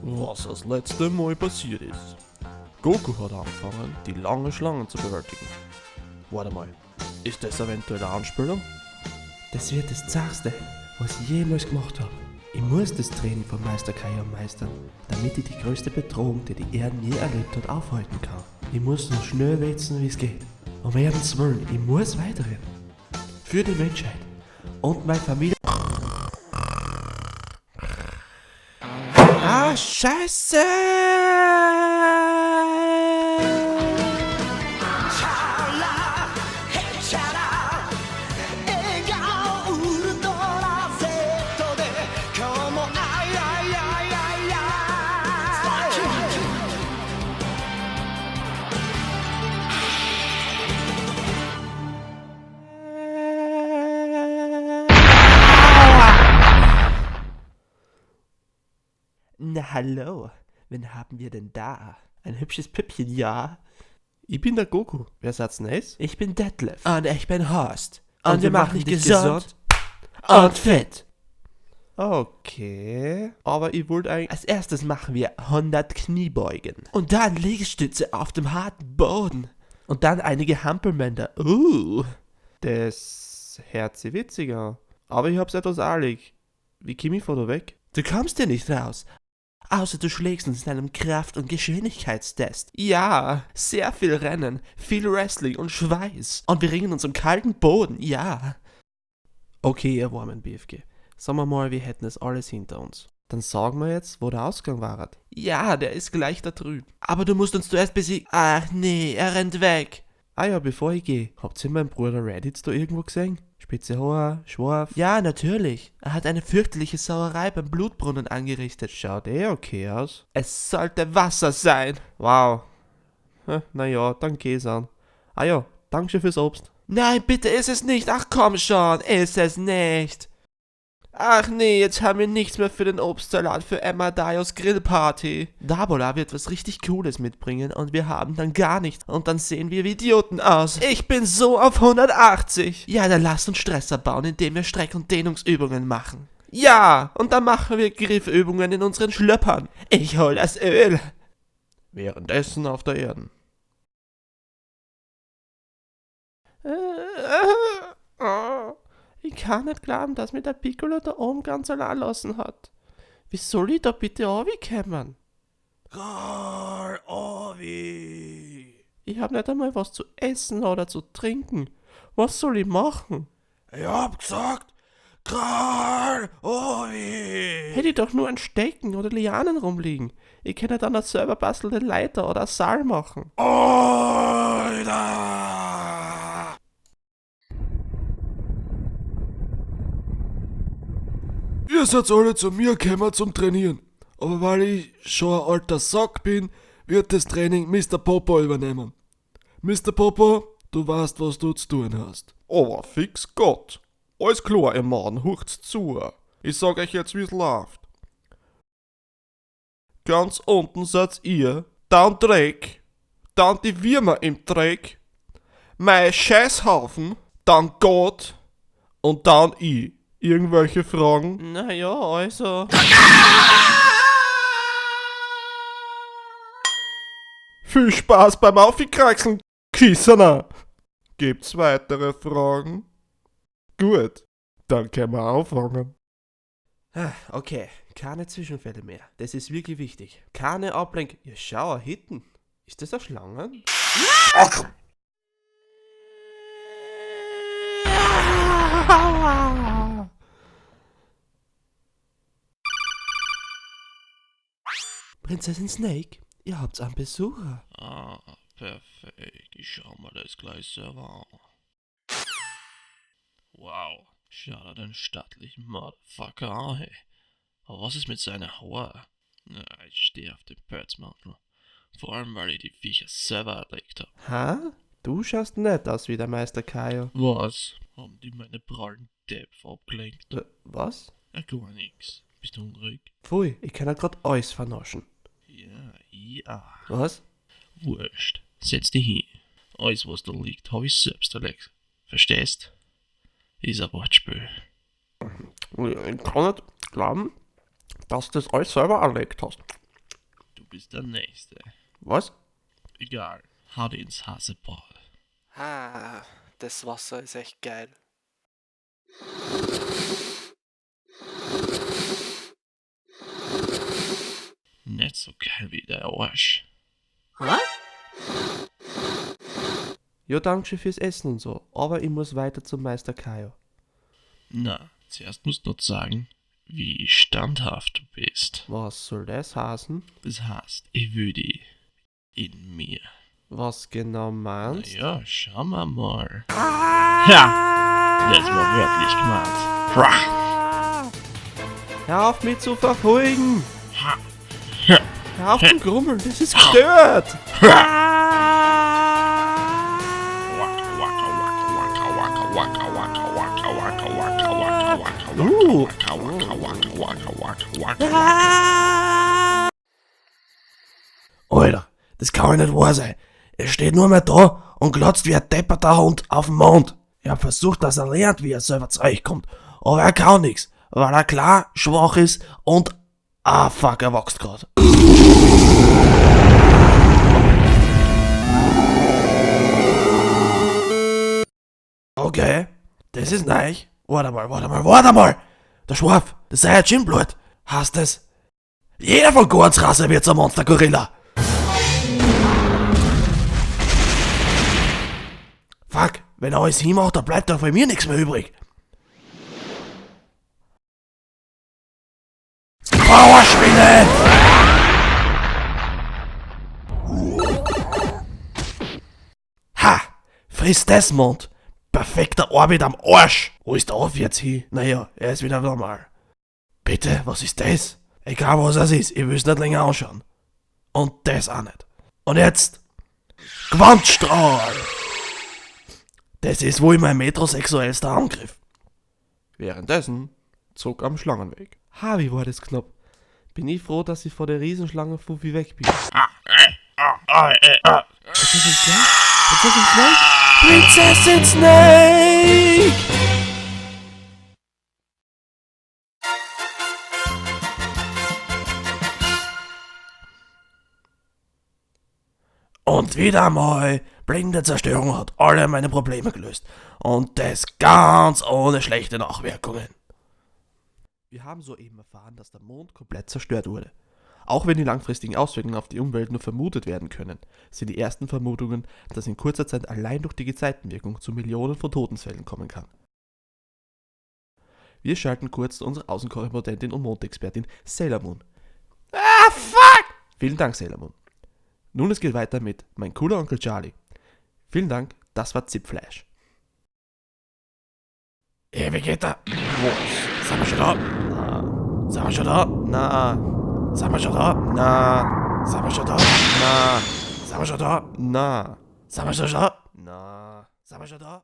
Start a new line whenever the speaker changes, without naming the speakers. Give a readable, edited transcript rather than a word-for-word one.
Was das letzte Mal passiert ist. Goku hat angefangen, die lange Schlange zu bewältigen. Warte mal, ist das eventuell eine Anspielung?
Das wird das Zachste, was ich jemals gemacht habe. Ich muss das Training von Meister Kaio meistern, damit ich die größte Bedrohung, die die Erde je erlebt hat, aufhalten kann. Ich muss so schnell wetzen, wie es geht. Um Erdens Willen, ich muss weiterreden. Für die Menschheit und meine Familie. Ah, Scheiße! Na hallo, wen haben wir denn da? Ein hübsches Püppchen, ja?
Ich bin der Goku. Wer seid's denn es?
Ich bin Detlef. Und ich bin Horst. Und wir machen dich gesund und fit.
Okay, aber ich wollte eigentlich...
Als erstes machen wir 100 Kniebeugen. Und dann Liegestütze auf dem harten Boden. Und dann einige Hampelmänner.
Das hört sich witzig an. Aber ich hab's etwas eilig. Wie komm ich von da weg?
Du kommst hier nicht raus. Außer du schlägst uns in einem Kraft- und Geschwindigkeitstest. Ja, sehr viel Rennen, viel Wrestling und Schweiß. Und wir ringen uns am kalten Boden, ja.
Okay, ihr warmen BFG. Sagen wir mal, wir hätten es alles hinter uns. Dann sagen wir jetzt, wo der Ausgang war.
Ja, der ist gleich da drüben. Aber du musst uns zuerst besiegen. Ach nee, er rennt weg.
Ah ja, bevor ich gehe, habt ihr meinen Bruder Redditz da irgendwo gesehen? Spitze Haar, Schwarf.
Ja, natürlich. Er hat eine fürchterliche Sauerei beim Blutbrunnen angerichtet.
Schaut eh okay aus.
Es sollte Wasser sein.
Wow. Naja, dann geh's an. Ah ja, danke fürs Obst.
Nein, bitte ist es nicht. Ach komm schon, ist es nicht. Ach nee, jetzt haben wir nichts mehr für den Obstsalat für Emma Dayos Grillparty. Dabola wird was richtig Cooles mitbringen und wir haben dann gar nichts. Und dann sehen wir wie Idioten aus. Ich bin so auf 180. Ja, dann lasst uns Stress abbauen, indem wir Streck- und Dehnungsübungen machen. Ja, und dann machen wir Griffübungen in unseren Schlöppern. Ich hol das Öl.
Währenddessen auf der Erde.
Ich kann nicht glauben, dass mir der Piccolo da oben ganz allein lassen hat. Wie soll ich da bitte runterkommen?
Karl Ovi!
Ich hab nicht einmal was zu essen oder zu trinken. Was soll ich machen?
Ich hab gesagt, Karl Ovi!
Hätte ich doch nur ein Stecken oder Lianen rumliegen. Ich könnte dann eine selber bastelte Leiter oder Saal machen.
Alter!
Ihr seid alle zu mir gekommen zum Trainieren. Aber weil ich schon ein alter Sack bin, wird das Training Mr. Popo übernehmen. Mr. Popo, du weißt, was du zu tun hast.
Aber fix Gott. Alles klar, ihr Mann, hurcht's zu. Ich sag euch jetzt, wie's läuft. Ganz unten seid ihr, dann Dreck, dann die Würmer im Dreck, mein Scheißhaufen, dann Gott und dann ich. Irgendwelche Fragen?
Naja, also.
Viel Spaß beim Aufkraxeln, Kissener! Gibt's weitere Fragen? Gut, dann können wir anfangen.
Okay, keine Zwischenfälle mehr. Das ist wirklich wichtig. Keine Ablenkung. Ja, schau, hinten. Ist das eine Schlange? Prinzessin Snake, ihr habt einen Besucher.
Ah, perfekt. Ich schau mir das gleich selber an. Wow, schau dir den stattlichen Motherfucker an, hey. Aber was ist mit seiner Haar? Na, ich stehe auf dem Pelzmantel. Vor allem, weil ich die Viecher selber erlegt hab.
Ha? Du schaust nett aus wie der Meister Kaio.
Was? Haben die meine prallen Depf abgelenkt?
Was?
Ja, gar nix. Bist du hungrig?
Pfui, ich kann ja grad alles vernaschen.
Ja, ja.
Was?
Wurscht. Setz dich hin. Alles, was da liegt, hab ich selbst erlegt. Verstehst? Ist ein Wortspiel.
Ich kann nicht glauben, dass du das alles selber erlegt hast.
bist der Nächste.
Was?
Egal. Hau dir ins Haseball.
Ah, das Wasser ist echt geil.
Nicht so geil wie der Arsch.
Ja, danke schön fürs Essen und so, aber ich muss weiter zum Meister Kaio.
Na, zuerst musst du noch sagen, wie standhaft du bist.
Was soll das heißen?
Das heißt, ich will dich in mir.
Was genau meinst?
Ja, schauen wir mal. Ja, das war wörtlich gemeint. Ha,
Hör auf mich zu verfolgen!
ha, ha.
Hör auf zu grummeln, das ist gestört!
Waka, waka, waka, waka, waka, waka, waka, waka, waka, waka, waka, waka, waka, waka.
Alter, das kann ja nicht wahr sein. Er steht nur mehr da und glotzt wie ein depperter Hund auf den Mond. Ich hab versucht, dass er lernt, wie er selber zurechtkommt. Aber er kann nix, weil er klar schwach ist und... Ah, fuck, er wächst grad. Okay, das ist neu. Warte mal, warte mal, warte mal! Der Schwarf, das sei ja Gimblut. Heißt es? Jeder von Gorns Rasse wird zum Monster-Gorilla. Fuck, wenn er alles hinmacht, dann bleibt doch von mir nichts mehr übrig. Powerspinne! Ha! Friss das, Mond! Perfekter Orbit am Arsch! Wo ist der Affe jetzt hin? Naja, er ist wieder normal. Bitte, was ist das? Egal was es ist, ich will's nicht länger anschauen. Und das auch nicht. Und jetzt... Quantstrahl! Das ist wohl mein metrosexuellster Angriff.
Währenddessen zog am Schlangenweg.
Ha, wie war das knapp. Bin ich froh, dass ich vor der Riesenschlange Fufi weg bin. Prinzessin Snake? Prinzessin Snake? Prinzessin Snake!
Und wieder mal, blinde Zerstörung hat alle meine Probleme gelöst. Und das ganz ohne schlechte Nachwirkungen.
Wir haben soeben erfahren, dass der Mond komplett zerstört wurde. Auch wenn die langfristigen Auswirkungen auf die Umwelt nur vermutet werden können, sind die ersten Vermutungen, dass in kurzer Zeit allein durch die Gezeitenwirkung zu Millionen von Todesfällen kommen kann. Wir schalten kurz zu unserer Außenkorrespondentin und Mondexpertin Sailor Moon. Ah, fuck! Vielen Dank, Sailor Moon. Nun, es geht weiter mit Mein cooler Onkel Charlie. Vielen Dank, das war Zipflash.
Ey, wie geht da? Was? Sind wir schon da?
Na,
Sind wir schon da?
na,
Sind wir schon da?
na,
Sind wir schon da?
na,
Sind wir schon da?
na,
Sind wir schon da?
na.
Sind wir schon da?